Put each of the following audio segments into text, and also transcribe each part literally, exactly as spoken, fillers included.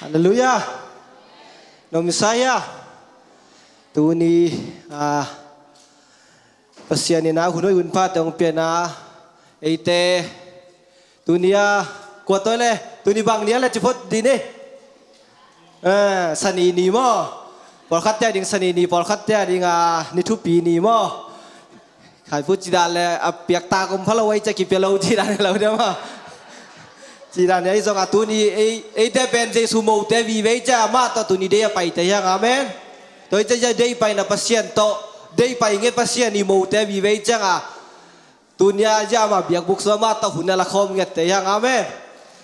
Halleluiah. Nong misa hia? Tuni, ah, Pasian in a hun hoih hun phate hong pia na, eite tuni a, kua tawi le, tuni bang ni a le ci phot dih ni. Eh, Sani ni maw? Pawlkhatte a ding Sani ni, pawlkhatte a ding, ah, ni thupi ni maw? Khaipu ci dan le a piaktak om pha lo, ei ci a kipia lo ci dan hi lo dia maw? Ci dan hi a, ei zong a tuni ei, eite pen Jesu mote vive ei ci a, amah tawh tuni dei a paite hi hang, amen. Tua ei ci a dei paina Pasian tawh, dei pai nget Pasian i mote vive ei ci hang a, tuni a zia amah biakbuk sung amah tawh hun a la khawm ngette hi hang, amen.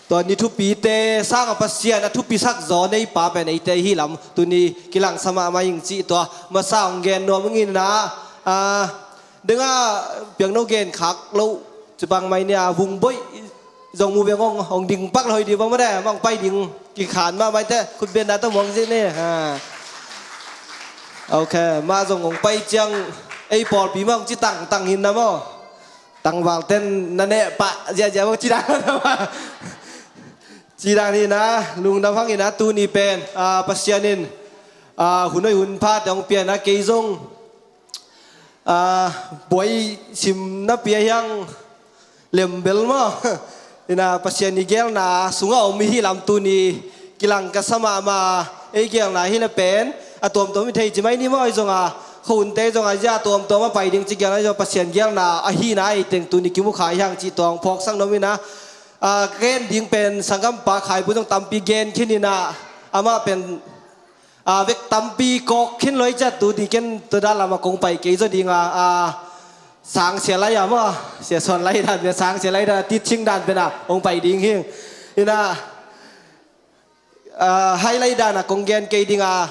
Tua ni thupite sang a Pasian a thupisak zaw neipa pen eite hi lam tuni kilangsa mahmah ing cih tua masa hong gen nuam ing in a, ah, deng a piangno gen khak loh ci bang mai ni a, vung boih zong mu beng hong, hong ding pak lo hi di bang mah de, mah hong pai ding kikhan mahmah ei te, khut beng na tawh muang zi ni. Ha. Ok, mah zong hong pai ciang ei pawlpi mah hong ci tangtang hi na maw? Tangval ten na neh pah ziahziah maw, ci dan na maw? Ci dan hi na, lungdam hang hi na, tuni pen, ah, Pasian in, ah, hun hoih hun phate hong pia na, kei zong, ah, buai sim na pia hi hang lembel maw? Hi na, Pasian i gelna sungah om i hi lam tuni kilang ka sa mahmah, ei gelna hi le pen a tuamtuam i thei ci mai ni maw? Ei zong a, khuahunte zong a zia a tuamtuam a pai ding ci gelna, ei zong Pasian gelna a hi na, ei teng tuni kimu kha hi hang cih tua hong phawksak nuam hi na. Ah, gen ding pen sanggampa Khaipu zong tampi gen khin hi na, amah pen a, vek tampi kawk khin lo ei ci a, tu ding ken tua dan lam a kong pai kei zaw ding a, a, sangsia lai a maw, sia suan lai dan pen, sangsia lai dan a, teaching dan pen a hong pai ding hi. Hi na, a, highlight dan a kong gen kei ding a,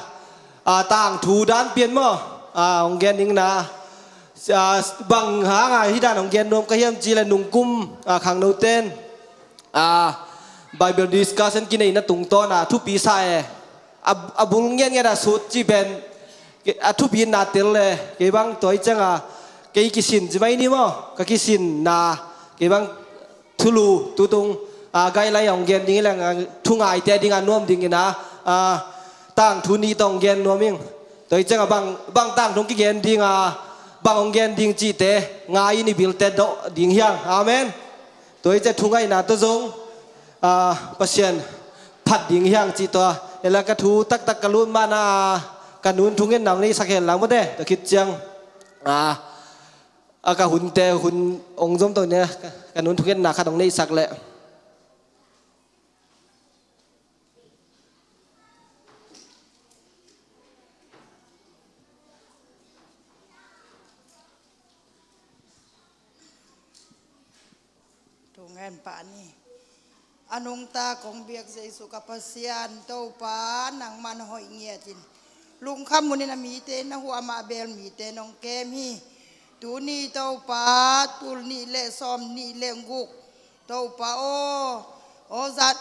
a, tangthu dan pian maw, a, hong gen ding na, a, bang hang a hih dan hong gen nuam ka hiam ci le nungkum, a, khangno ten, a, Bible discussion kineihna tungtawn a thupi sa e. A, a bul ngiatngiat a sut ci pen a thupina tel le, kei bang tua hi ciang a, kei kisin ci mai ni maw? Ka kisinna, kei bang thulu tutung, a, guideline hong gen ding hi leng, a, thungaite a ding a nuam ding hi na, a, tangthu nih tawh hong gen nuam ing. Tua hi ciang a bang, bang tangthu hong kigen ding a, bang hong gen ding cihte ngai in i bilte dawh ding hi hang. Amen. Tua hi ciang thungaihna tawh zong, ah, Pasian phat ding hi hang cih tua. Hi la ka thu taktak ka lut mahna, ka nun thungetna hong neihsak hen lang maw te. Tua khit ciang, ah, a ka hunte hun hong zom to nia, ka, ka nun thungetna khat hong neihsak leh. Thungen pah ni. A nungta kong biak Jesu ka Pasian, Topa nangmah na hoih ngiatin, lungkham hunin a mite na huh, amah bel mite nong kem hi. Tuni Topa, tul nih le sawm nih le guk, Topa aw, aw zat,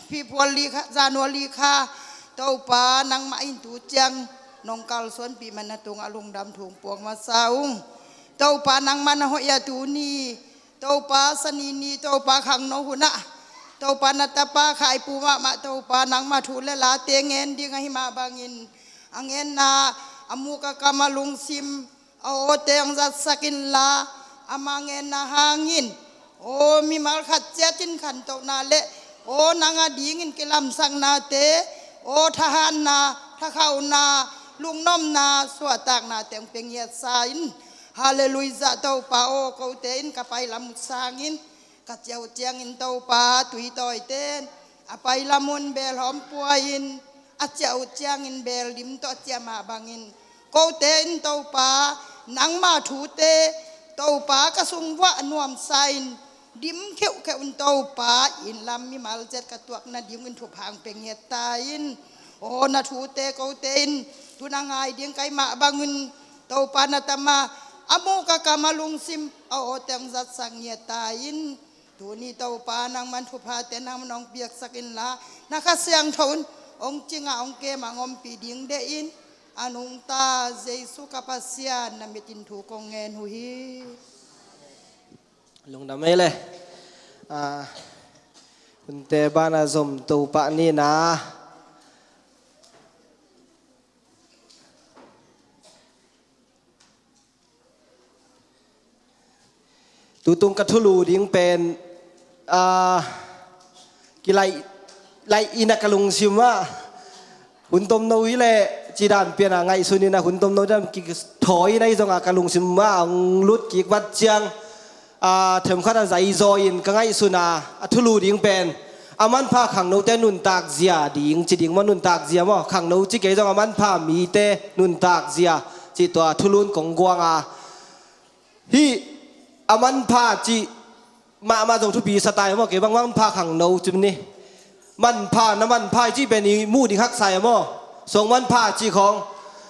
phiphual li kha, January kha, Topa nangmah in tu ciang nong kalsuanpih man na tungah lungdam thu puak masa ung. Topa nangmah na hoih a tuni, Topa Sani ni, Topa khangno hunah, Topa na tapa Khaipu mahmah, Topa nangmah thu le late ngen ding ahi mah bangin, a ngenna, a muk a kam a lungsim, a awte hong zatsak inla, ama ngenna hangin, aw mimal khat ciatin khantohna le, aw nang a dingin kilamsaknate, aw thahatna, thakhauhna, lungnopna, suahtaknate hong pia ngiatsa in. Halleluiah Topa aw, kote in ka pai lam uh sangin, ka ciah uh ciangin Topa, tuitawite in a pai lam un bel hawm pua in, a ciah uh ciangin bel dim tawh a ciah mah bangin, kote in Topa, nangma thute, Topa ka sungvuah nuamsa in, dim kheuhkheuh un Topa, inn lam mimal zet ka tuak nading un thupha hong pia ngiat ta in. Aw na thute kote in tun a ngai ding ka hih mah bangin, Topa na tapa, a muk a kam a lungsim, a awte hong zatsak ngiat ta in. Tuni Topa nangman thuphate nangman hong piaksak inla, na Kha Siangtho in hong cingah hong kemah hong ompih ding deih in, a nungta Jesu ka Pasian na mitin thu kong ngen uh hi. Lungdam ei le. Ah, Hunte bana zom to pah ni na. Tutung ka thulu ding pen, ah, kilaih, laih ina ka lungsim ah. Hun tomno hi leh cidan piana ngaihsun ina hun tomno dan kithawi na hi zonga ka lungsim ah hong lut kik vat ciang, ah, themkhat a zaizaw in ka ngaihsun a, a thulu ding pen a manpha khangnote nuntak zia ding ci ding maw, nuntak zia maw, khangno ci kei zong a manpha mite nuntak zia ci tua thulun kong guang a. Hih a manpha cih mahmah zong thupi sa tai maw, kei bang manpha khangno cim ni. Manpha, na manpha i cih pen i muh ding haksa e maw. Suang manpha cih khawng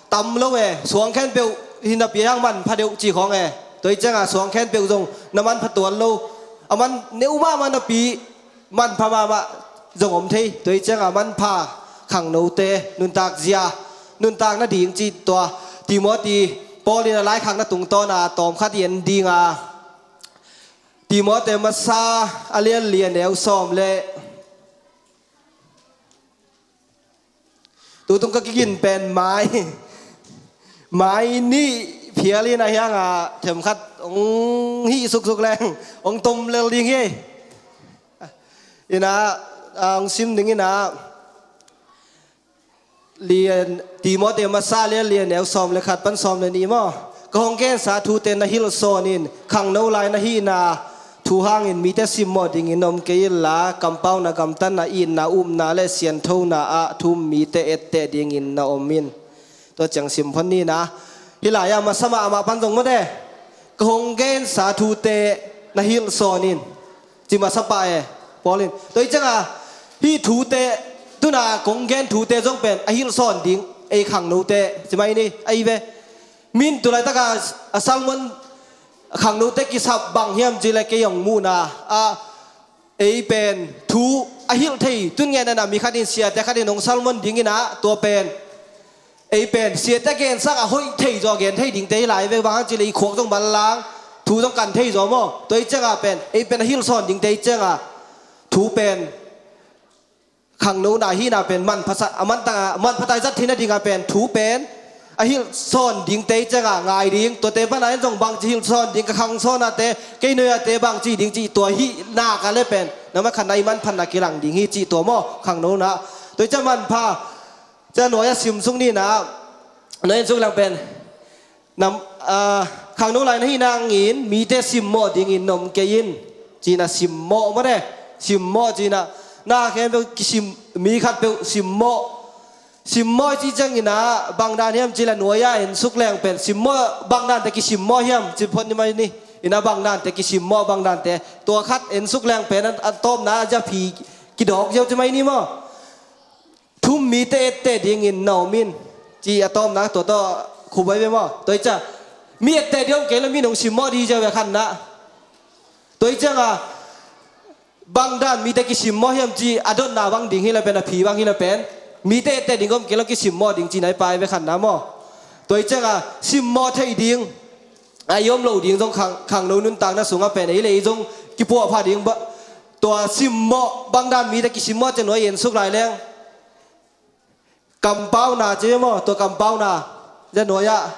tam lo e, suang khenpeuh hi napi hang manpha deuh cih khawng e. Tua i cianga suang khenpeuh zong na manpha tuan lo. A man neu mahmah napi manpha mahmah zong om thei. Tua i cianga manpha khangnote nuntak zia, nuntak nading cih tua Timoti Paul in a laikhakna tungtawna tawmkhat i en dinga, Timoti masa a lian li a neu sawm le tutung ka kigin pen mai, mai nih phial in a hianga themkhat hong hih suksuk leng hong tom lel ding hi. Ina, ah, hong sim ding ina, lian, Timoti masa lian li a neu sawm le khat pan sawm le nih maw. Ka hong gensa thute na hilh sawn in, khangno lai na hihna thu hangin mite simmawh dingin na om kei inla, kampauna, gamtatna, itna, upna le sianthona ah thu-um mite etteh dingin na om in. Tua ciang simphon ni na. Hih lai-ah masa mahmah pan zong mawte, ka hong gensa thute na hilh sawn in, ci masa pah e Paul in. Tua i cianga hih thute, tuna kong gen thute zong pen a hilh sawn ding ei khangnote ci mai ni, ahi ve. Min tu laitaka a sermon khangnote kisap bang hiam cih le kei hong muhna ah, ei pen thu a hilh thei, tun ngen ina mi khat in, siate khat in hong sermon ding ina, tua pen ei pen siate gen sanga hoih thei zaw gen thei dingte hi lai ve, bang hang cih le i khuak zong manlang, thu zong kan thei zaw maw. Tua i cianga pen ei pen a hilh sawn dingte i cianga thu pen khangnona hihna pen manpha sa, a mantanga manpha tai zat theihna dinga pen thu pen a hilh sawn dingte i cianga ngai ding. Tuate pana en zong bangci hilh sawn ding, ka khang sawnate, kei nuiate bangci ding cih tua hih nak a le pen na makhatna i manphatna kilang ding hi cih tua maw, khangnona. Tua i ciang manpha, ciang nuai-ah simsuk ni na, nuai en suk lang pen nam, ah, khangno lai na hih nangin mite simmawh dingin na om kei in, ci-in a simmawh mawte, simmawh ci-in a, na khempeuh kisim, mi khatpeuh simmawh. Simmawh i cih ciangin a bangdan hiam cih le nuai-ah en suk leng pen simmawh bangdante kisimmawh hiam ci phot ni mai ni. Ina bangdante kisimmawh, bangdante tua khat en suk leng pen a, a tawpna a zia phi kidawk ziau ci mai ni maw. Thu-um mite etteh dingin na om in, ci a tawpna tua tawh khum ai ve maw. Tua i ciang mi etteh ding om kei le mi nong simmawh ding hi ziau ve khatna. Tua i cianga bangdan mite kisimmawh hiam ci a dotna bang ding hi le pen, a phi bang hi le pen, mite etteh ding om kei le kisimmawh ding ci nai pai ve khatna maw. Tua i cianga simmawh thei ding a i om lo ding zong khang, khangno nuntakna sungah pen ei le ei zong kipuahpha ding ba, tua simmawh, bangdan mite kisimmawh ciang nuai en suk lai leng kampauna ci maw, tua kampauna. Zia nuai-ah,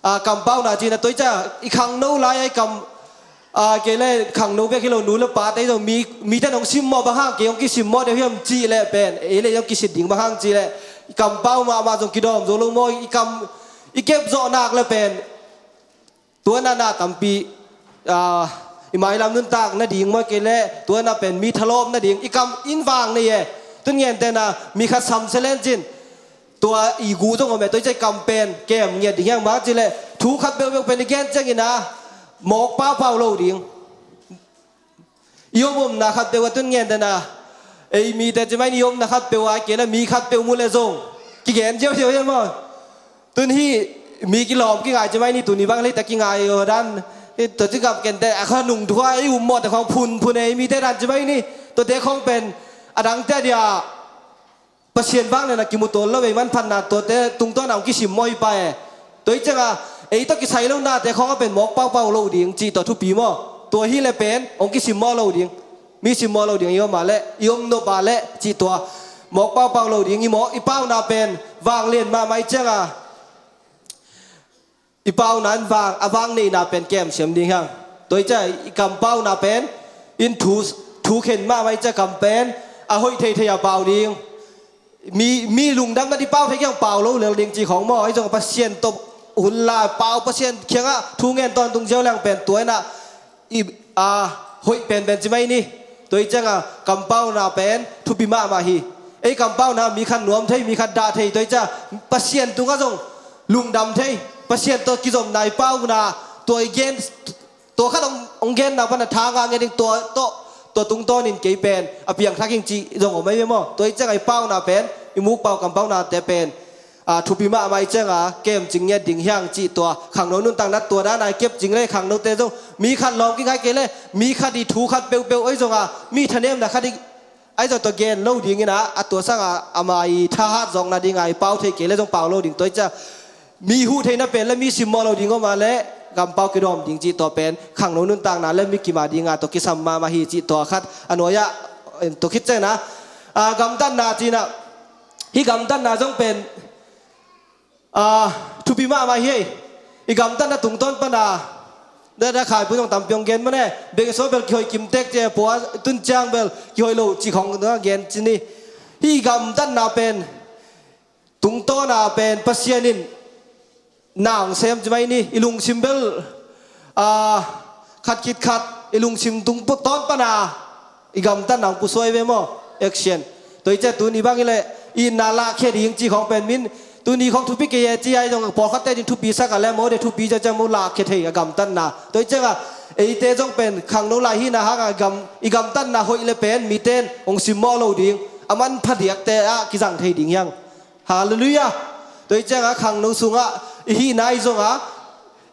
ah, kampauna ci-in a tua i ciang i khangno lai-ah i kam, ah, kei le khangno bek hi lo, nu le pate zong mi, mite nong simmawh bang hang kei hong kisimmawh deuh hiam cih le pen ei le ei hong kisit ding bang hang cih le i kampau mahmah zong kidawm zo lo maw, i kam i kep zawh nak le pen tua na na tampi, ah, i mailam nuntak nading maw kei le tua na pen mi thalawp nading i kam in vang nei e. Tun ngente na mi khat sam selen cin tua i gu zong om e, tua i cih kam pen kem ngiat ding hiang bang cih le thu khat peuhpeuh pen i gen ciangin a mawk paupau lo ding. I om omna khatpeuh a tun ngente na, ei mite ci mai ni, i omna khatpeuh a kei na mi khatpeuh mu le zong kigen ziauziau hiam maw. Tun hih mi kilawm kingai ci mai ni, tuni bang leite kingai aw dan, tua ci gap kente a kha nung thua i um mawhte khawng phunphun ei mite dan ci mai ni. Tuate khawng pen a dangte a dia Pasian vang le na kimu tawn lo ei manphatna tuate tungtawn a hong kisimmawh hi pah e. Tua i cianga ei tawh kisai lo nate khawng a pen mawk paupau lo ding cih tua thupi maw. Tua hi le pen hong kisimmawh lo ding. Mi simmawh lo ding i om a leh, i om nop a leh cih tua mawk paupau lo ding. I mawk, i pauna pen vanglian mahmah i cianga, i pauna in vang, a vang neihna pen kem siam ding hiang. Tua i cia i kampauna pen in thu, thu khen mahmah i cia kam pen a hoih theithei a pau ding. Mi, mi lungdam na di pau thei kiang pau lo lel ding ci khong maw. Ahi zong Pasian tawh hun la pau, Pasian kiangah thu ngen tawntung ziau leng pen tua inah i, a, hoih penpen ci mai ni. Tua i cianga kampauna pen thupi mahmah hi. Ei kampauna mi khat nuam thei, mi khat dah thei. Tua i cia Pasian tungah zong lungdam thei, Pasian tawh kizopna i pauna, tua i gen, tua khat hong, hong genna pana tha ngah nge ding, tua tawh, tua tungtawnin kei pen a piangthak ing ci zong om ahi ve maw. Tua i cianga i pauna pen, i mukpau kampaunate pen, a, thupi mahmah i cianga kemcing ngiat ding hiang cih tua khangno nuntakna tua dana i kepcing le khangnote zong mi khat lawng kingai kei le mi khat i thu khat peuhpeuh ahi zonga mi thanemna khat i, ahi zong tua gen lo dingina, a tua sanga ama i thahat zawkna dinga i pau thei kei le zong pau lo ding. Tua i cia mi huh theihna pen le mi simmawh lo ding om a le kampau kidawm ding cih tua pen khangno nuntakna le mi kima dinga tua kisam mahmah hi cih tua khat a nuai-ah, em, tua khit ciangina, a, gamtatna cina, hih gamtatna zong pen, a, thupi mahmah hi. I gamtatna tungtawn pana, da, da khaipu zong tampi hong gen mane, bengso bel kihoih kimtek cia pua, tun ciang bel kihoih lo cih khong na gen ci ni. Hih gamtatna pen tungtawna pen Pasian in na hong sem ci mai ni. I lungsim bel, a, khat khit khat i lungsim tung pu-, tawn pana i gamtatna hong pusuai ve maw. Action. Tua i cia tuni bang i le i na lahkhia ding ci khong pen min tuni khong thupi kei e ci ai zong pawlkhatte ding thupi sak a le maw de thupi cia cia maw lahkhia thei a gamtatna. Tua i cianga eite zong pen khangno lai hina hanga gam, i gamtatna hoih le pen miten hong simmawh lo ding, a manpha diakte ah kizang thei ding hiang. Halleluiah. Tua i cianga khangno sungah i hihna i zonga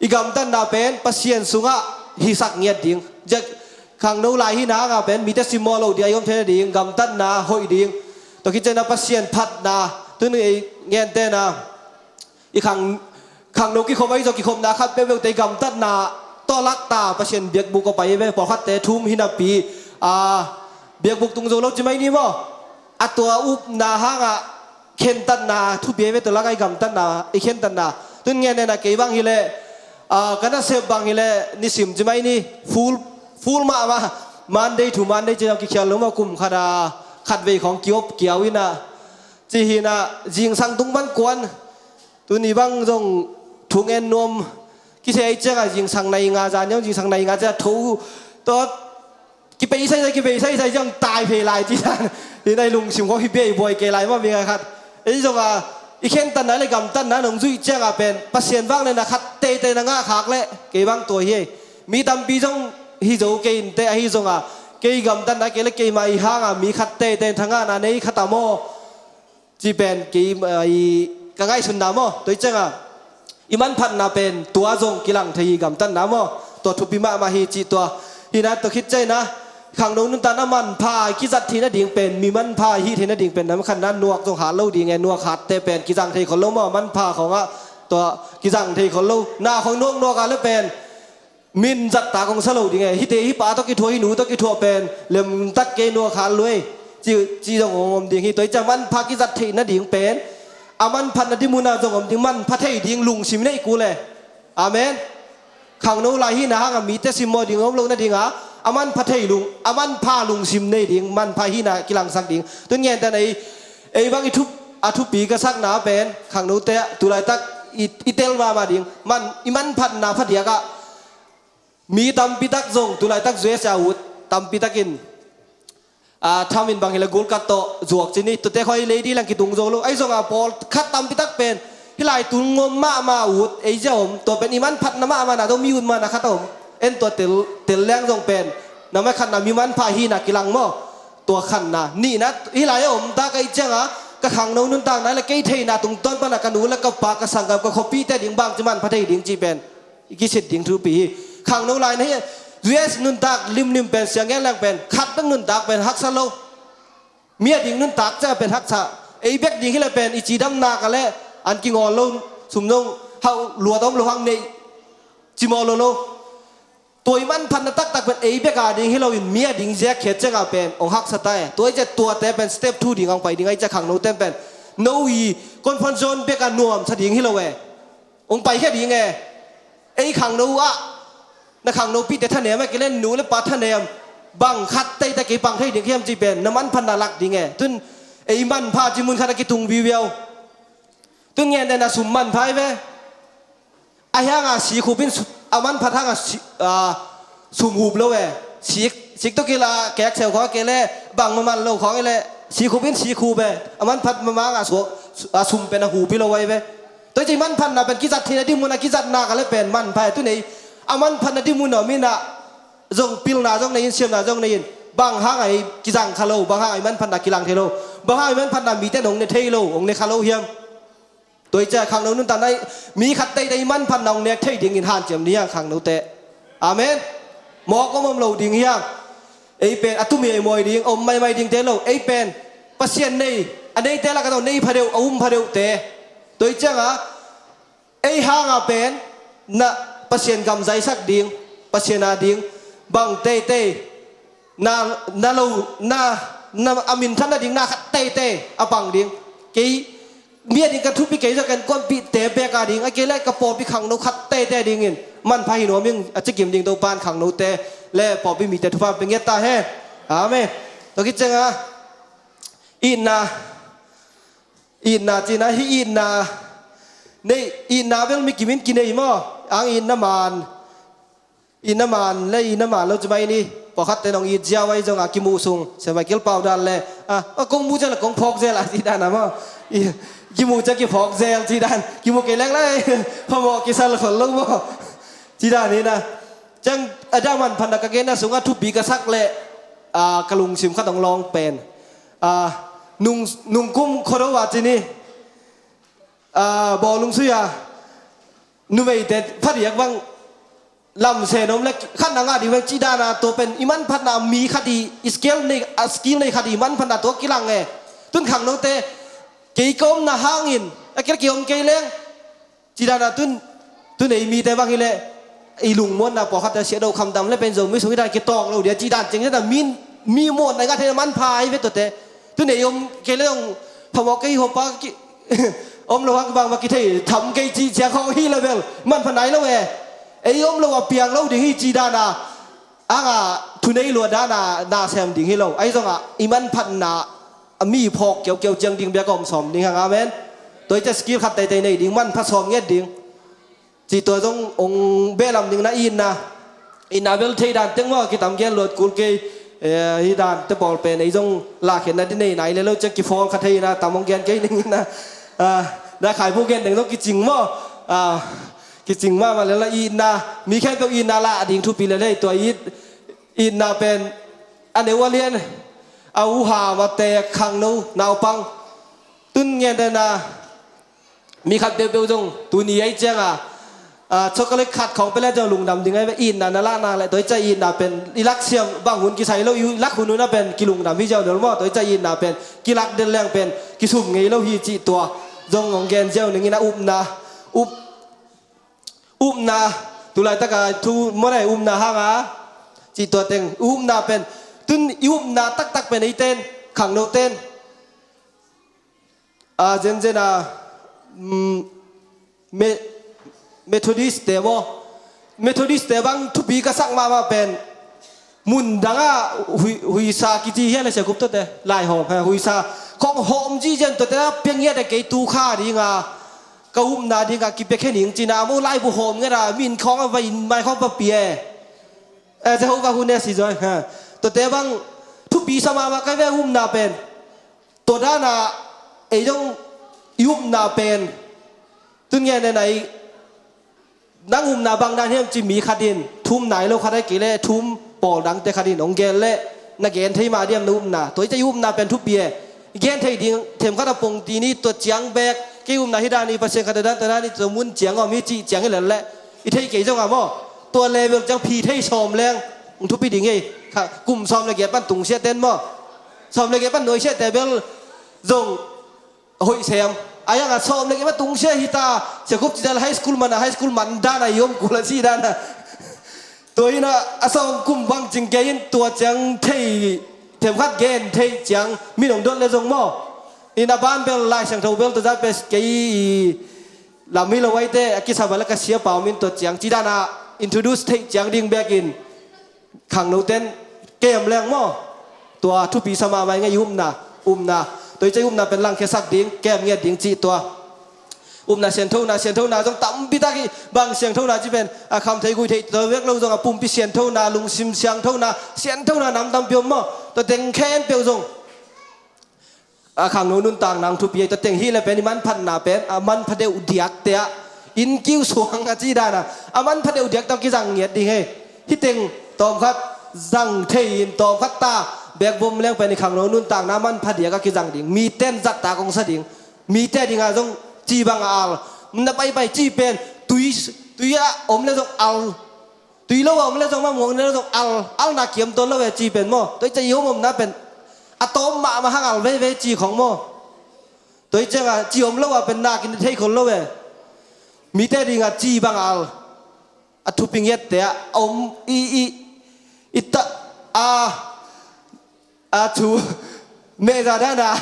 i gamtatna pen Pasian sungah hisak ngiat ding. Ziak khangno lai hina hanga pen mite simmawh lo dia i om theina ding, gamtatna hoih ding. Tua khit ciangina Pasian phatna, tun ei ngentena i khang, khangno kikhop ahi zong kikhopna khat peuhpeuhte i gamtatna tawh lakta Pasian biakbuk a pai ve. Pawlkhatte thum hinapi, a, biakbuk tung zo lo ci mai ni maw. A tua upna hangah khentatna thupi ve, tua laka i gamtatna, i khentatna. Tun ngen nena kei bang hileh, a, ka nasep bang hileh nisim ci mai ni, full, full mahmah, Monday to Monday ci zong kikhial lo mah, kum khata khatvei khong kiop kiau ina. Ci hina zingsang tung pan kuan, tuni bang zong thu ngen nuam kisia i cianga zingsang nai nga zan zong zingsang nai nga cia tho tawt kipeisaisai, kipeisaisai ciang tai phei lai ci dan. Hi nai lungsim khong hi bei buai kei lai mah mi ngai khat. Ei zonga i khentatna le gamtatna nong zuih cianga pen Pasian vang nena khat teitei na ngah khak le kei bang tua hi. Mi tampi zong hi zo kei inte ahi zonga kei gamtatna kei le keima i hanga mi khat teitei thangahna nei khat a maw. Ci pen kei, ah, i ka ngaihsutna maw, tua i cianga i manphatna pen tua zong kilang thei hi gamtatna maw, tua thupi mahmah hi cih tua. Hina tua khit ciangina khangno nuntakna manpha kizat theihna ding pen, mi manpha hih theihna ding pen, nam khatna nuak zong hat lo ding e, nuak hatte pen kizang thei khol lo maw, manpha khongah tua kizang thei khol lo. Na khong nuaknuak a le pen min zat tak hong sa lo ding e. Hihte hih pa tawh kithuah, hih nu tawh kithuah pen lemtak kei nuak hat lo e. Ci, ci zong hong om ding hi. Tua i cia manpha kizat theihna ding pen a manphatna ding muna zong om ding, manpha thei ding lungsim nei kul e. Amen. Khangno lai hina hanga mite simmawh ding om lo nadinga a manpha thei lung, a manpha lungsim nei ding, manpha hina kilangsak ding. Tun ngente na i, ei bang i thup, a thupi ka sakna pen khangnote tulaitak i, i tel mahmah ding man, i manphatna phadiakah mi tampitak zong tulaitak U S A ut tampitakin, a, thamin bang hila gulkat tawh zuak ci ni, tuate khoi lady lang kitung zo lo. Ahi zonga pawlkhat tampitak pen hilai tung ngom mahmah ut ei zia om, tua pen i manphatna mahmah na zong mi ut mahna khat a om. En tua tel, tel leng zong pen namai khatna mi manpha hina kilang maw. Tua khatna. Nihna, hilai a om ta ka i cianga ka khangno nuntakna le kei theihna tungtawn pana ka nu le ka pa, ka sanggam, ka khuapihte ding bang ci manpha thei ding ci pen i kisit ding thupi hi. Khangno lai na hi, U S nuntak limlim pen, siang ngen leng pen khat bek nuntak pen haksa lo. Mi a ding nuntak cia pen haksa. Ei bek ding hila pen i cidamna ka le an kingawl lo, sum zong hauh luat om lo hang nei cimawh lo lo. Tua i manphatna taktak pen ei bek a ding hi loin mi a ding ziak khiat ciangah pen hong haksa ta e. Tua i ciah tuate pen step two ding hong pai ding a i ciah khangno ten pen no i comfort zone bek a nuamsa ding hi lo e. Hong pai khia ding e. Ei khangno ah na khangnopihte thanem a kile nu le pa thanem bang khat teite kei pang thei ding khiam ci pen na manphatna lak ding e. Tun ei manpha ci mun khat a kitung viviau. Tun ngen den a sum manpha i ve. A hianga sikhup in a manphat hanga sum hup lo e. Sik sik to kila kek seu khong a kele bang maman lo khong ile sikhup in sikhup e. A manphat mama hanga sum pen a hup hi lo ai ve. Toi ci manphatna pen kizat thina dimun a kizatna ka le pen manpha e. Tun ei a manphatna dimun a om ina zong pilna zong nei in siamna zong nei in bang hanga i kizang kha lo bang hanga i manphatna kilang thei lo bang hanga i manphatna mite nong ne thei lo hong ne kha lo hiam? Tua i ciah khangno nuntakna mi khat teitei manphatna hong nek thei dingin hanciam ni a khangnote. Amen. Mawk om om lo ding hiang. Ei pen a tumi ei mawi ding om maimai dingte lo ei pen Pasian nei a neite lakah tawh nei phadeuh a um phadeuhte. Tua i cianga ei hanga pen na Pasian gamzaisak ding Pasian a ding bang teitei na na lo na na a minthanna ding na khat teitei a pang ding. Kei mi a ding ka thupi kei zah kan kuampihte bek a ding a kei le ka pawlpi khangno khat teitei dingin manpha hi nuam ing a cikim ding Topan khangnote le pawlpi mite thupha pe ngiat ta he. Amen. Tua kicenga itna itna cina hi itna nei itna bel mi kimin kinei maw ang itna man Ina man le ina man lo ci mai ni. Pawlkhatte nong it ziau ai zongah kimuh sung Sia Michael Pau dan le a kong muh zel a kong phawk zel a ci dan a maw? Kimuh cia kiphawk zel ci dan kimuh kei leng lai phamawh kisal khol lo maw? Ci dan ina ciang a dah manphatna ka genna sungah thupi ka sak le ka lungsim khat hong lawng pen nungkum khuado a ci ni. Bawlung sui a numeite phadiak bang lamsen om le khat na ngah ding bang ci dana tua pen i manphatna mi khat i skill nei a skill nei khat i manphatna tua kilang e. Tun khangnote kei ka omna hangin a kil kei om kei leng ci dana tun tun ei mite bang hi le i lungmuanna pawlkhatte siah do khamdam le pen Zomi sung hi dan kitawng lo dia ci dan ceng hi dan mi muanna i ngah thei manpha hi ve tuate. Tun ei om kei le dong phamawh kei hopa om lo hak bang ma kithei tham kei ci ciang hong hi lo bel manpha nai lo e. Ei om lo a piang lo ding hi ci dana anga thunei lua dana na sem ding hi lo ai zonga i manphatna a mi phawk kiaukiau ciang ding bia ka om sawm ding hang amen. Toi ca skill khat teitei nei ding manpha sawm nget ding. Cih tua zong ong behlam ding na itna itna bel thei dan teng maw kitam gen luat kul kei. Hi dan te pawl pen ei zong lahkhiatna di nei nai le lo ciang kifawl kha thei ina tam ong gen kei ning ina. Na khaibu gen deng zong kicing maw? Kicing mahmah le la itna mi khempeuh itna lah ding thupi le lei tua it itna pen a neu a lian a uham a teek khangno naupang tun ngen dena. Mi khat peuhpeuh zong tuni ai cianga chocolate khat khawng pia le zong lungdam ding ai ve itna na lahna le toica itna pen i lak siam bang hun kisai lo i lak hun hun a pen kilungdam hi ziau dol maw toica itna pen kilak del leng pen kisum ngei lo hi cih tua zong hong gen ziau ningin a upna up upna tulaitaka thu mawdai upna hanga cih tua teng upna pen tun i upna taktak pen eiten khangno ten a zenzen a Methodist te maw Methodist te bang thupi ka sak mahmah pen mun danga huisa kici hian a siakup tuate laihawm huisa khong hawm ci zian tuate a piang hiate kei tu kha dinga ka upna dinga kipia khe ning cina mo laibu hawm ngera min khawng a vai mai khawng pa pia e Jehovah hu ne si zoi tuate bang thupi sa mahmah kai ve upna pen Tua dana ei zong i upna pen tun ngen en ai nang upna bang dan hiam ci mi khat in thum nai lo khat ai kei le thum pawl dangte khat in hong gen le na gen thei mah diam na upna tua i ca i upna pen thupi e gen thei ding them khat a pong ti ni tua ciang bek kei upna hi dan i Pasian khat a dan tua dan i tua mun ciang om hi cih ciang hi lel le i thei kei zong a maw tua level ciang phi thei sawm leng hong thupi ding hi kum sawm le giat pan tungsiat ten maw sawm le giat pan nuaisiate bel zong hoih sem a ianga sawm le giat pan tungsiat hita siakup cidal high school mana high school man dana i om kula si dana Tua hi-in ah a sawm kum bang cing kei in tua ciang thei, themkhat gen thei ciang min hong dot le zong maw. Hi-in ah a ban bel Lai Siangtho bel tua zah pes kei i lam hi lo aite a kisam a la ka siapa om in tua ciang ci dan a introduce theih ciang ding bekin khangno ten kem leng maw. Tua thupi sa mahmah ing ei i upna, upna. Tua i cih upna pen langkhiasak ding, kem ngiat ding cih tua. Upna sianthona, sianthona zong tampi tak hi. Bang sianthona ci pen a kham thei gui thei tua bek lo zong a pumpi sianthona, lungsim sianthona, sianthona nam tampi om maw. Tua teng khempeuh zong a khangno nuntakna hong thupi hi. Tua teng hi le pen i manphatna pen a manpha deuh diakte ah inn kiu suang a ci dan a a manpha deuh diakte ah kizang ngiat ding hi. Hih teng tawmkhat zang thei in tawmkhat ta bek bom leng pen i khangno nuntakna a manpha diak a kizang ding. Miten zat tak hong sa ding. Mite dingah zong ci bang a al. Na paipai ci pen tui, tui ah om le zong al. Tui lo a om le zong, ma muang le zong al, alna kiam tuan lo ve ci pen maw. Tua i cih i om omna pen a tawm mahmah hang al veivei ci khong maw. Tua i ciangah ci om lo a pen nak in thei khol lo ve. Mite dingah ci bang al. A thupi ngiatte ah a om i, i, i ta, a, a thu mehza dana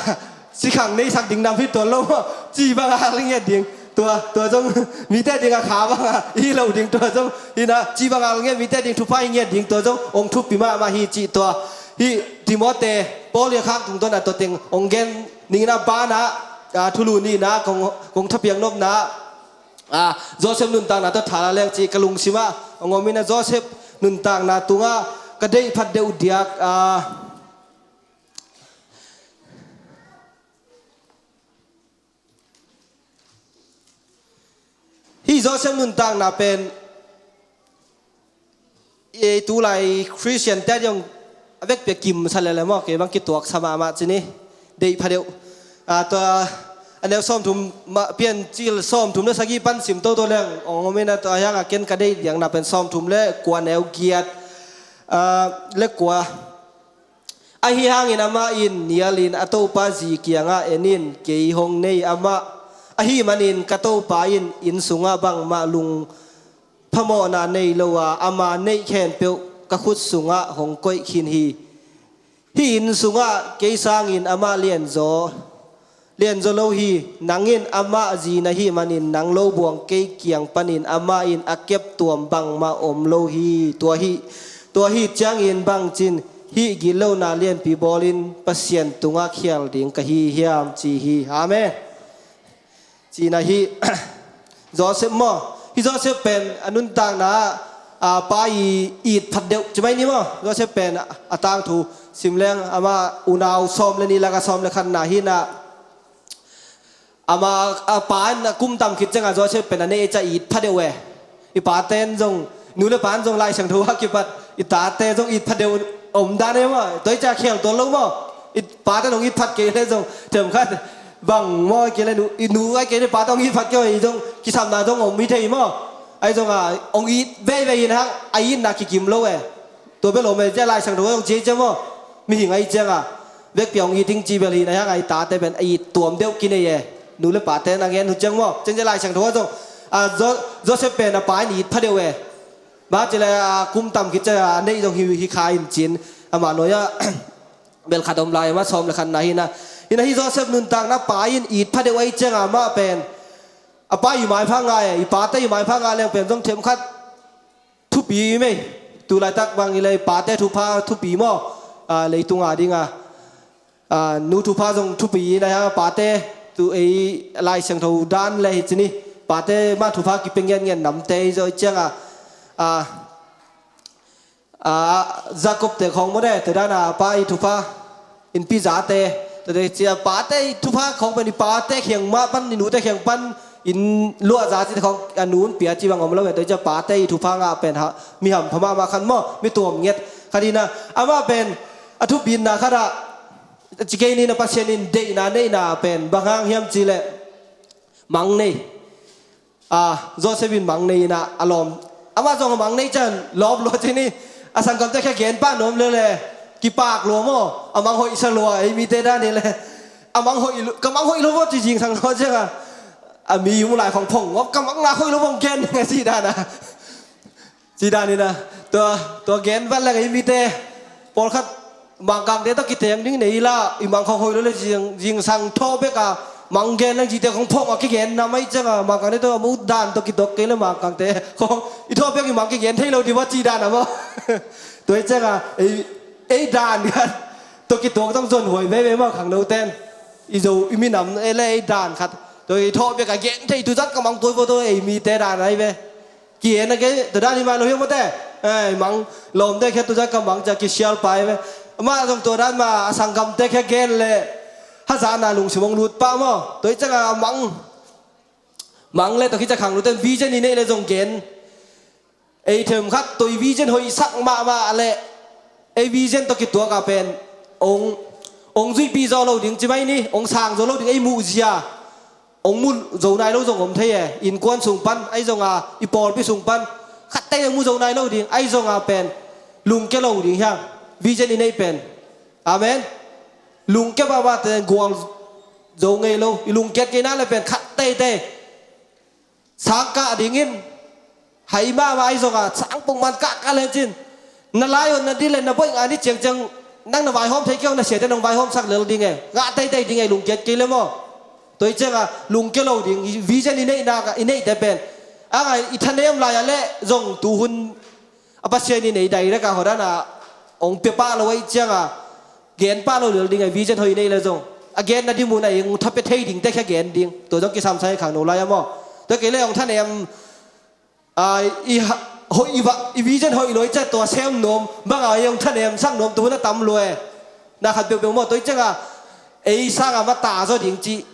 sikhang neisak ding nam hi tuan lo maw. Ci bang al ngiat ding tua, tua zong mite dingah kha banga i lo ding tua zong hi-in ah ci bang al ngiat mite ding thupha i ngiat ding tua zong hong thupi mahmah hi cih tua. Hih Timote Paul i a khak tungtawn a tua teng hong gen ning in a ban ah, a, thulu nihna kong, kong thapiak nopna ah, a, Joseph nuntakna tawh thala leng cih ka lungsim ah hong om in a Joseph nuntakna tungah ka deih phat deuh diak, a, hih Joseph nuntakna pen i tulai Khristian te ding a vekpi a kimsa lele maw, kei bang kituaksa mahmah ci ni. Deih pha deuh. A, tua a neu sawmthum mah, Piancil sawmthum le sagih pan sim toto leng hong om in a tua hiangah ken ka deih diakna pen sawmthum le kua neu giat, a, le kua. Ahi hangin amah in nialin a topa zi kiangah en in, kei hong nei amah ahih manin ka topa in inn sungah bangmah lungphamawhna nei lo a, ama neih khempeuh ka khut sungah hong koih khin hi. Hih inn sungah kei sangin amah lianzaw lianzaw lo hi. Nang in amah zi na hih manin nang lo buang kei kiang panin amah in a keptuam bangmah om lo hi. Tua hi, tua hi ciangin bangcin hih gitlohna lianpi bawlin Pasian tungah khial ding ka hi hiam ci hi. Amen. Cihna hi. Joseph maw, hih Joseph pen a nuntakna ah, a, pa i it phat deuh ci mai ni maw. Joseph pen a, a tangthu sim leng amah unau sawm le nih lakah sawm le khatna hi-in ah, amah a pa in a kum tam khit ciangah Joseph pen a neih ciang it pha deuh e. I pate in zong, nu le pa in zong Lai Siangtho a kipat i tate zong it pha deuh om dan e maw. Tua i ciang khial tuan lo maw. I pate in hong it phat kei le zong themkhat bang maw kei le nu, i nu ai kei le pate hong it phat kei zong kisapna zong om hi thei maw. Ahi zongah hong it veivei in hang a itna kikim lo e. Tua bel om e, zia Lai Siangtho zong ci hi ciang maw. Mihing ahi ciangah vekpi hong it ding ci bel hi-in a hiangah i tate pen a it tuam deuh kinei e. Nu le pate na ngen uh ciang maw. Ciang zia Lai Siangtho zong, a, Jo-, Joseph pen a pa in it pha deuh e. Bang ci le, a, kum tam khit ciang a neih zong hi, hi kha in cin. Amah nuai-ah bel khat om lai, amah sawm le khatna hi-in ah. Hi-in ah hih Joseph nuntakna pa in it pha deuh ahi ciangah amah pen a pa i maipha ngah e. I pate i maipha ngah leng pen zong themkhat thupi mei. Tulaitak bang i le pate thupha thupi maw. A, leitung a ding a, a, nu thupha zong thupi na hia pate tu ei Lai Siangtho dan le hi ci ni. Pate mah thupha kipia ngiatngiat namte i zawh i ciangah, a, a, Jacob te khawng maw de, te dan a pa i thupha innpi zate, tua te cia pate i thupha khawng pen i pate khiang mah pan, i nute khiang pan inn luah za ci khawng a nu in pia ci bang om lo ve. Tua cia pate i thupha ngah pen ha, mi hampha mahmah khat maw, mi tuam ngiat khat hi-in ah, amah pen a thupina khat ah ci kei ni, na Pasian in deihna neihna pen bang hang hiam cih leh mang nei. A, Joseph in mang nei-in ah a lawm. Amah zong a mang nei ciang lawp lua ci ni. A sanggamte khia gen pah nuam lele kipak lua maw. A mang hoih sa lua, ei mite dan hi le. A mang hoih lu-, ka mang hoih lua maw ci zingsang lua ciangah, a mi um lai khawng phong maw, ka mang nak hoih lua maw gen ding a ci dan a. Ci dan hi-in ah, Tua, tua gen vat leng ei mite pawlkhat Mangkangte tawh kiteng ding nei la, i mang khawng hoih lo le zing, zingsang thaw bek a mang gen leng zite khawng phawk a kigen nam ahi cianga Mangkangte tawh a mu dan tawh kituak kei le Mangkangte khawng i thaw bek i mang kigen thei lo ding va ci dan a maw? Tua ahi cianga ei, ei dan khat tawh kituak zong zon huai veve maw khangnoten. I Zo i minam ei le ei dan khat tawh i thaw bek a gen thei tu zat ka mang tua i vo tawh ei mite dan ahi ve. Ki-en a kei tua dan hi mah lo hiam mawte. Ei, mang lawmte khia tua zan ka mang cia kisial pai ve. Amah zong tua dan mah a sanggamte khia gen le hazatna lungsim hong lut pah maw? Tua hi cianga mang, mang le tua khit cia khangnoten vision i neih le zong gen. Ei themkhat tua i vision hoihsak mahmah le ei vision tawh kituak a pen hong, hong zuihpih zawh lo ding ci mai ni, hong sang zo lo ding ei muhzia. Hong mu zo nai lo zong om thei e. Innkuan sung pan ahi zonga i pawlpi sung pan khat tei hong mu zo nai lo ding ahi zonga pen lungkia lo ding hiang. Vision i neih pen, amen, lungkia mahmah te gual zo ngei lo. I lungkiat kei na le pen khat teitei sangkah dingin hai mahmah ahi zonga sangpung man kahkah le cin na lai on na dil le na boih nga ni ciangciang nang na vaihawm thei kei hong na siate nong vaihawmsak lel ding e. Ngah teitei ding e, lungkiat kei le maw? Tua hi cianga lungkia lo ding i vision i neihna i neihte pen a ngai i thanem lai a le zong tuhun a Pasian i nei direct a hawdana hong pia pah lo ahi cianga gen pah lo lel ding a vision hoih nei le zong a genna ding mun a eng thapia thei dingte khia gen ding. Tua zong kisam sa hi khangno lai a maw? Tua kei le hong thanem a, i ha-, hoih i va, i vision hoih lo i cia tua sem nuam banga i hong thanem sak nuam tuhun a tam lua e. Na khat peuhpeuh maw tua hi cianga ei sanga mata zaw ding ci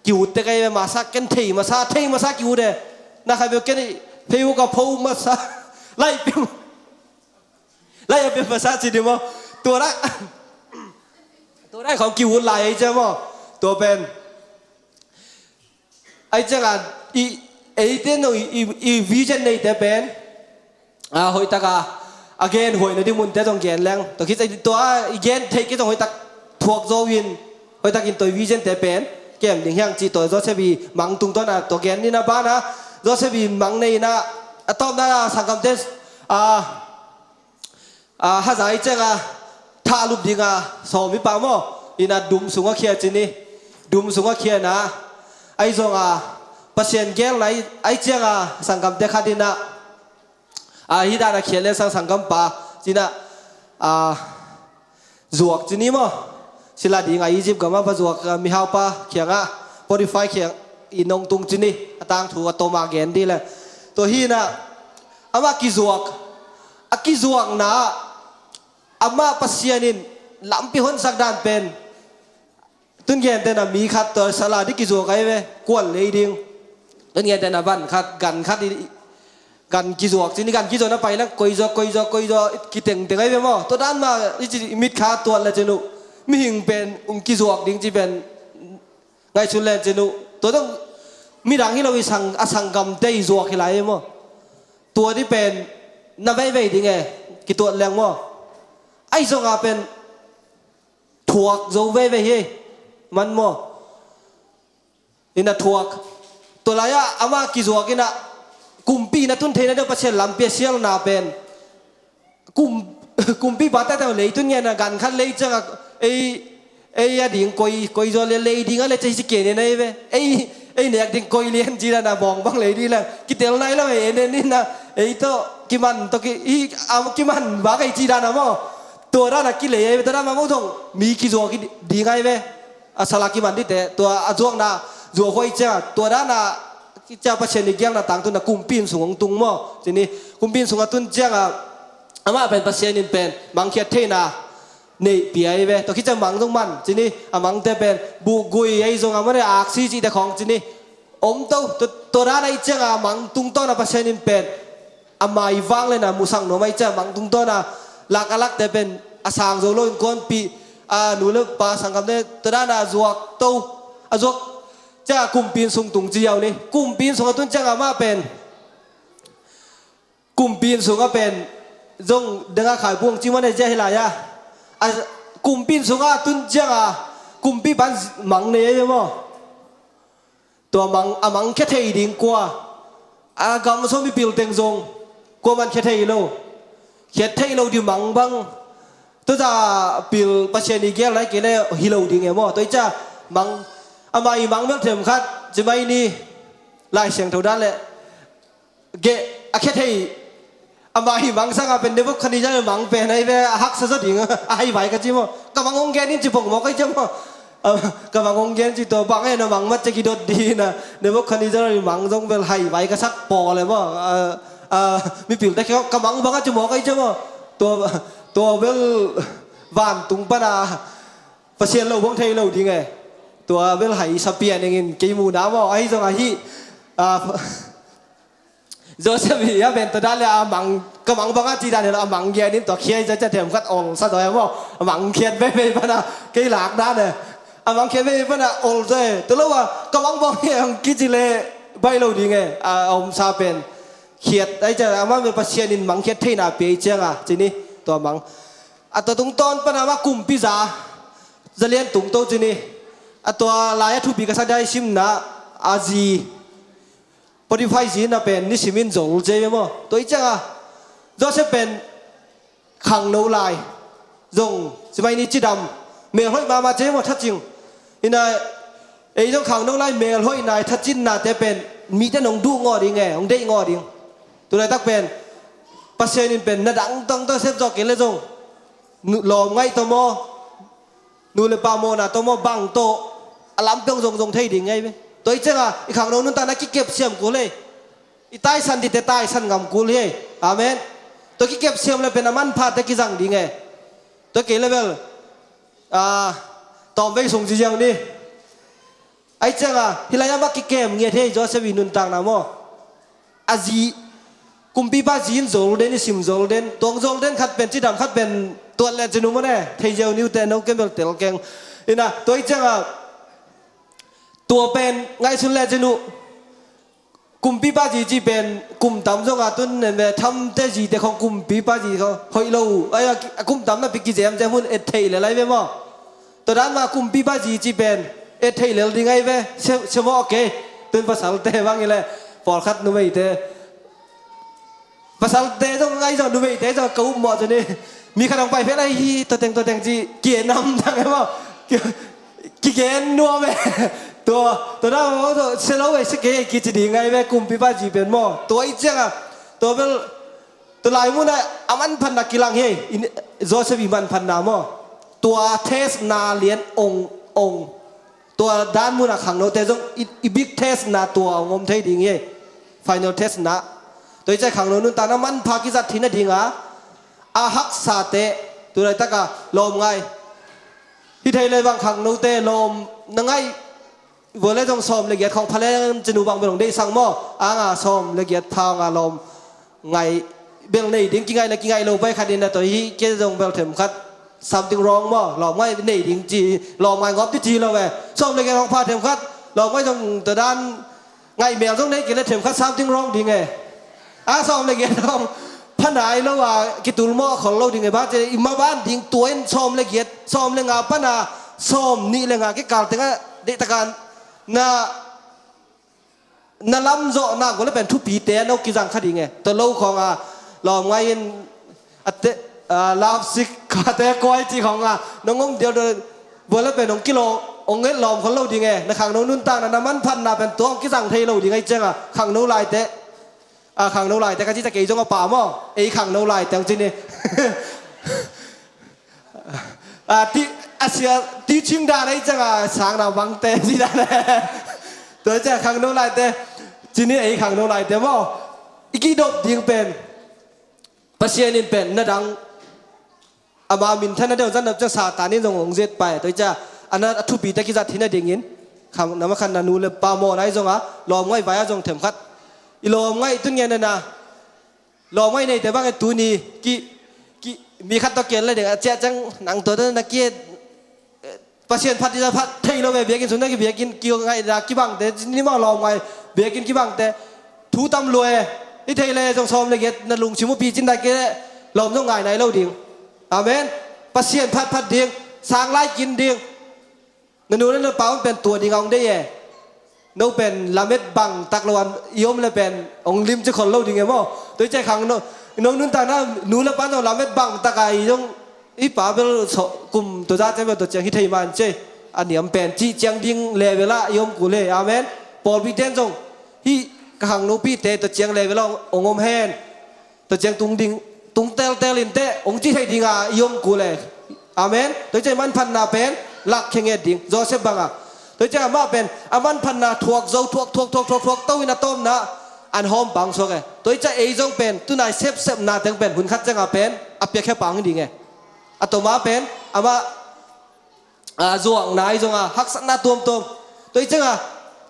kiut tek ei ve. Masa ken thei masa, thei masa kiut e. Na khat peuh ken Facebook a pho masa lai peuh lai a peuh masa ci ding maw? Tua rai tua rai khawng kiut lai ei cia maw? Tua pen ahi cianga i eite no i, i, i vision neite pen a hoihtaka a gen huaina ding munte zong gen leng tua khit cia tua i gen theih kei zong hoihtak thuak zo in hoihtakin tua i vision te pen kem ding hiang ci tua Joseph i mang tungtawna tua gen nina bana Joseph i mang neina a tawpna sangkamte a a, haza ahi cianga thahlup dinga sawm i pa maw? Ina dum sunga khia cini, dum sunga khiana ahi zonga Pasian gelna ahi cianga sanggamte khat ina a, hih dana khiat le sang sanggampa cina a, zuak cini maw? Sila dinga Egypt gama va zuak a, mihaupa khianga Potiphar khiang i nongtung cini a tangthu a toma gen di le tua hina ama kizuak a kizuakna amah Pasian in lampi honsak dan pen tun gentena mi khat tua sala di kizuak ahi ve. Kuan lei ding tun gentena van khat gan khat i gan kizuak cini gan kizuakna pai lang koizaw koizaw koizaw kitengteng ahi ve maw? Tua dan ma i ci i mit kha tuat le cinu mihing pen ung kizuak ding ci pen ngaihsun len cinu tua dong midang hi lo i sang a sanggamte i zuak hi lai maw? Tua di pen na veivei ding e kituat leng maw? Ahi zonga pen thuak zo veivei hi man maw? Ina thuak tua lai-ah ama kizuak ina kumpi na tun theina deuh Pasian lampi a sialna pen kum, kumpipa tata leitun ngena gan khat lei cianga ei ei a ding koi koi zaw le lei ding a le cei si kene na ei ve ei ei nek ding koi lian ci la na bawng bang lei ding la kitel nai lo ei ene ni na ei tawh kiman tawh ki i a kiman bak ei ci dan a maw? Tua dan a kilei ei ve tua dan ma maw zong mi kizuak ding ai ve. A sala kiman dite tua a zuakna zuak huai cianga tua dan a kicia Pasian i giakna tangtun a kumpi in sung hong tung maw? Cini kumpi in sung a tun cianga amah pen Pasian in pen mangkhiat theina neih pia i ve. Tua khit ciang mang zong man cini a mangte pen buhgui ahi zong a mane aksi cihte khawng cini om to. Tua dan ahi cianga mang tungtawna Pasian in pen a mai vang le na musang nuam ahi cianga mang tungtawna lak a lakte pen a sang zo lo in kuanpih a nu le pa sanggamte tua dana a zuak to a zuak cianga kumpi in sung tung ci ziau ni. Kumpi in sung a tun cianga amah pen kumpi in sungah pen zong dengah khaibuang ci mane zia hi lai-a a kumpi in sungah a tun cianga kumpi pan mang nei ei maw? Tua mang a mang khia thei ding kua a gam sawm i pil teng zong kua man khia thei lo. Khiat thei lo ding mang bang, tua za pil Pasian i gel nai kei le hi lo ding e maw. Tua i ca mang, ama i mang bel them khat ci mai ni. Lai Siangtho dan le geh a khia thei, ama i mang sanga pen Nebuchadnezzar mang pen ai ve, a haksa zaw ding a hai vai ka ci maw. Ka mang hong gen in ci pong maw ka i ci maw. A, ka mang hong gen ci tua bang e, na mang mat ci kidot ding na. Nebuchadnezzar i mang zong bel hai vai ka sak paw le maw. A, a, mipil ta khia ka mang bang a ci maw ka i ci maw. Tua, tua bel vantung pana Pasian lo bang thei lo ding e. Tua bel hai sa pian engin kei mu na maw. Ahi zong ahi. A, Joseph hi a pen tua dan le a mang, ka mang bang a ci dan hi lo, a mang gen in tua khiat i za ca them khat ol sa zaw e maw. A mang khiat veve pana kei lak dan e. A mang khiat veve pana ol zaw e. Tua lo a ka mang bang hi ang kici le baih lo ding e. A, a om sa pen khiat ai ca, ama me Pasian in mang khiat theina pia i cianga ci ni. Tua mang a tua tungtawn pana ma kumpi za, za lian tungto ci ni. A tua lai a thupi ka sa dai simna a zi Potiphar zi na pen nisimin zol cia ve maw. Tua i cianga Joseph pen khangno lai zong ci mai ni, cidam, melhoih mahmah cia ve maw, thacing. Ina ei zong khangno lai melhoih nai thacinnate pen mite nong duh ngawh ding e, hong deih ngawh ding. Tulaitak pen Pasian in pen na dangdang Joseph zawh kei le zong lawm ngaih tawh maw, nu le pa mawhna tawh maw, bang tawh a lampiang zongzong thei ding ngai ve. Tua i cianga i khangno nuntakna kikep siam kul e. I taisan dite taisan ngam kul hi. Amen. Tua kikep siam le pen a manphate kizang ding e. Tua kei le bel, a, tawm vei sung ziziang ni. Ai cianga hilai a mak kikem ngiat hi Joseph i nuntakna maw. A zi, kumpipa zi in zol den, i sim zol den, tuang zol den khat pen cidam khat pen tuat le cinu maw ne, thei ziau niute no kembel tel keng. Ina, tua i cianga tua pen ngaihsun le cinu. Kumpipa zi ci pen kumtam zonga tun nen ve, thamte zite khong kumpipa zi khong hoih lo uh. Ai, a kumtam na pi kizemzem hun et theih le lai ve maw. Tua dan ma kumpipa zi ci pen et theih lel ding ai ve. Sia, sia maw, ok. Tun pasalte bang i le pawlkhat numeite, pasalte zong ngai zong numeite zong ka up mawh zong ni. Mi khat hong pai phet lai hi, tua teng tua teng ci kienam dang e maw. Ki, kigen nuam e. Tua, tua dan maw, tua sia lo e, sia kei kici ding ngai ve kumpipa zi pen maw. Tua i cianga tua bel tua lai muna a manphatna kilang hi. Joseph i manphatna maw. Tua testna lian ong ong. Tua dan muna khangnote zong i, i big testna tua hong om thei ding hi. Final testna. Tua i ciai khangno nuntakna manpha kizat thina dinga a haksate, tulaitaka lawm ngai. Hi thei le bang khangnote lawm na ngai. Vua le zong sawm le giat khong pha le cinu bang bel hong deih sang maw. Anga sawm le giat pha nga lawm ngai bel nei ding, kingai le kingai lo pai khat in a toi hi, kei zong bel them khat something wrong maw, lawm ngai nei ding ci, lawm ngai ngawp ding ci lo ve. Sawm le giat hong pha them khat lawm ngai zong tua dan ngai mel zong nei kei le them khat something wrong ding e. A sawm le giat hong pha nai lo a kitul mawh khol lo ding e, ba ce i ma ban ding tua in sawm le giat, sawm le nga pana sawm nih le nga kikal tengah deihtakan na na lamzawhna gua le pen thupite a no kizang kha ding e. Tua lo khawnga lawm ngai in a te, a, love sick khate kuai ci khawnga nong om dial do gua le pen hong kilo hong nget lawm khol lo ding e. Na khangno nuntakna na manphatna pen tua hong kizang thei lo ding ai cianga khangno laite, a, khangno laite ka ci ta kei zong a pa maw, ei khangno laite hong ci ni. A, ti, a sia, teaching dan ei cianga sangna bangte ci dan e. Tua cianga khangno laite ci ni, ei khangno laite maw. I kidop ding pen Pasian in pen na dang ama minthanna deuh zan dap ciang Satan in zong hong zet pai. Tua cianga a na a thupite kizat thina dingin khang na ma khan na nu le pa mawh nai zonga lawm ngai vai a zong them khat i lawm ngai tun ngen na na lawm ngai neite bangin tuni ki, ki, mi khat tawh kian le ding a ciah ciang nang tua na ki, eh, Pasian phat ding a phat thei lo ve, biakinn sung na ki biakinn ki ngaihna kibangte ni maw, lawm ngai biakinn kibangte thu tam lua e. I thei le zong sawm le giat na lungsim uh picin dai ke lawm zong ngai nai lo ding. Amen. Pasian phat phat ding, sang lai kin ding. Na nu le na pa un pen tua ding a hong dei e. No pen lamet bang tak lo an i om le pen hong lim ci khol lo ding e maw. Tua i ciai khangno, I nong nuntakna nu le pa zong lamet bang taka i zong i pa bel kum tua za ciang bel tua ciang hi thei man ci a niam pen cih ciang ding level ah i om kul e. Amen. Pawlpi ten zong hih ka khangnopi te tua ciang level ah ong om hen. Tua ciang tung ding, tung teltel in teh ong ci thei ding a i om kul e. Amen. Tua ciang manphatna pen lak khenget ding Joseph banga. Tua ciang amah pen a manphatna thuak zo, thuak thuak thuak thuak thuak to in a tawpna an hawm pang suak e. Tua ciang ei zong pen tunai sepsepna teng pen hun khat cianga pen a piakhia pang ding e. A toma pen amah a zuakna i zonga haksatna tuamtuam. Tua i cianga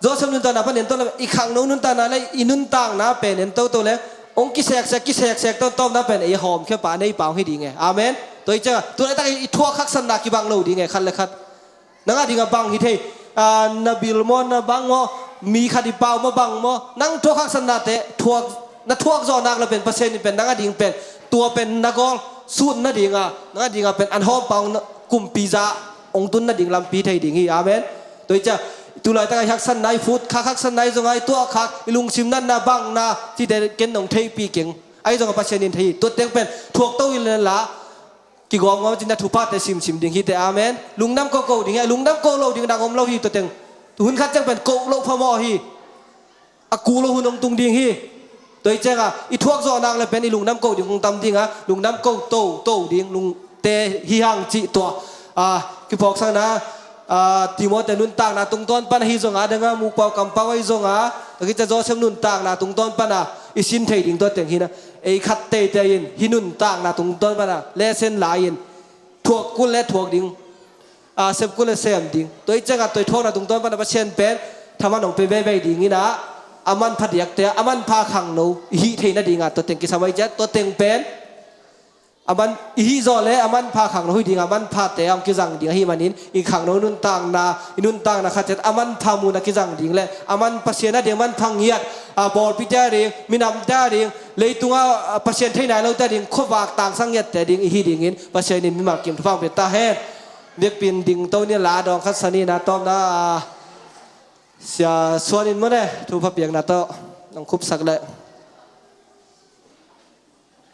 Joseph nuntakna pan en to le i khangno nuntakna le i nuntakna pen en toto le ong kiseksek kiseksek tawntawmna pen ei hawmkhia pa nei pa ong hi ding e. Amen. Tua i cianga tulaitak i thuak haksatna kibang lo ding e. Khat le khat nanga dinga bang hi thei. Na bil maw, na bang maw, mi khat i pau maw, bang maw, nang thuak haksatnate thuak, na thuak zawh nak le pen Pasian in pen nanga ding pen tua pen na gawl sut nadinga nanga dinga pen an hawm pang kumpi za ong tun nading lampi thei ding hi. Amen. Tua i ciang tulaitak a i haksatna i phut khak, haksatna i zonga i tuah khak, i lungsim natna bangna cite ken nong theihpih keng. Ahi zonga Pasian in thei hi. Tua teng pen thuak to in la kigawmgawm cin na thuphate simsim ding hi teh. Amen. Lungdam ko ko ding hi. Lungdam ko lo ding dang om lo hi tua teng. Hun khat ciang pen ko lo phamawh hi. A kul lo hun hong tung ding hi. Tua i cianga i thuak zawh nak le pen i lungdam ko ding hong tam dinga lungdam ko to to ding lungte hi hang cih tua a kiphawksakna a Timothy nuntakna tungtawn pan ahi zonga danga mukpau kampau ahi zonga tua kicia Joseph nuntakna tungtawn pana i sin thei ding tua teng hina. Ei khat teitei in hi nuntakna tungtawn pana lesen lai in thuak kul le thuak ding a sep kul le sem ding. Tua i cianga tua i thuakna tungtawn pana Pasian pen thaman hong pe veivei ding ina a manpha diakte a manpha khangno i hih theih nadinga tua teng kisam ahi ciat tua teng pen a man i hih zawh le a manpha khangno hi dinga a manphate a hong kizang ding ahi manin i khangno nuntakna i nuntakna khat ciat a manpha muna kizang ding le a man Pasian a ding a manpha ngiat a pawlpite a ding minamte a ding leitunga Pasian thei nai lote a ding khuavak tangsang ngiatte a ding i hi dingin Pasian in mimal kim thupha hong pia ta hen. Biakpin ding to ni la dawng khat sani na tawmna a sia suan in mawle thupha piakna tawh nong khupsak le.